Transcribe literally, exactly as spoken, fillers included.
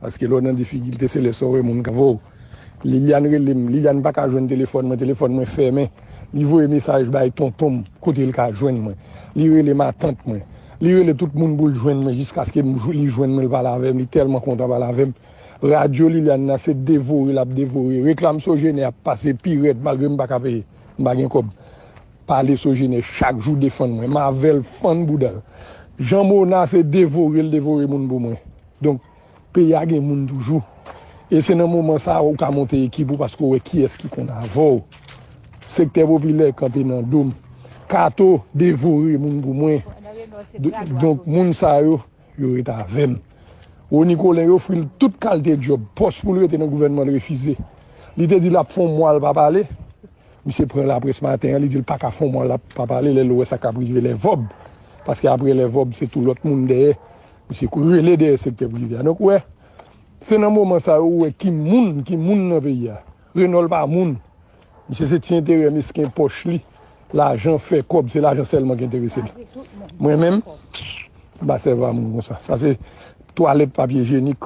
Paske lè w nan difikilte, se lè sa w wè moun ka vè w. Liliane rele m. Liliane pa ka jwenn telefòn mwen, telefòn mwen fèmen. Li voye mesaj bay tonton m, kote l ka jwenn mwen. Li rele matant mwen. Li rele tout moun pou l jwenn mwen, jiskaske m jw- li jwenn mwen, l pale avè m. Li tèlman kontan pale avè m. Radyo Liliane nan se devore l ap devore. Reklam Sogener ap pase pi rèd, malgre m pa ka peye. M pa gen kòb. Pale Sogener chak jou, defann mwen. M avè l, fann bouda l. Jan Mona se devore l devore moun pou mwen. Donk, peyi a gen moun toujou. E se nan moman sa a ou ka monte ekip ou, paske w wè kiyès ki konn avè w. Sektè popilè kanpe nan do m. Kato devore moun pou mwen. D- Donk, moun sa yo, yo ret avè m. Rony Colin, yo ofri l tout kalte djòb. Pòs pou l rete nan gouvènman, l refize. Li te di l ap fè yon mwa, l pa pale. Misye pran laprès maten an, li di l pa ka fè yon mwa, l ap pa pale, lè l wè sa k ap rive lè vòb. Paske apre lè vòb, se tou lòt moun dèyè. Misye kou rele dèyè sektè prive a. Donk, wè, se nan moman sa yo ou wè ki moun, ki moun nan peyi a. Renòl pa moun. Misye se ti enterè mesken pòch li. Lajan fè kòb, se lajan sèlman ki enterese l. Mwen menm, m pa sèvi a moun konsa. Sa se twalèt, papye jenik,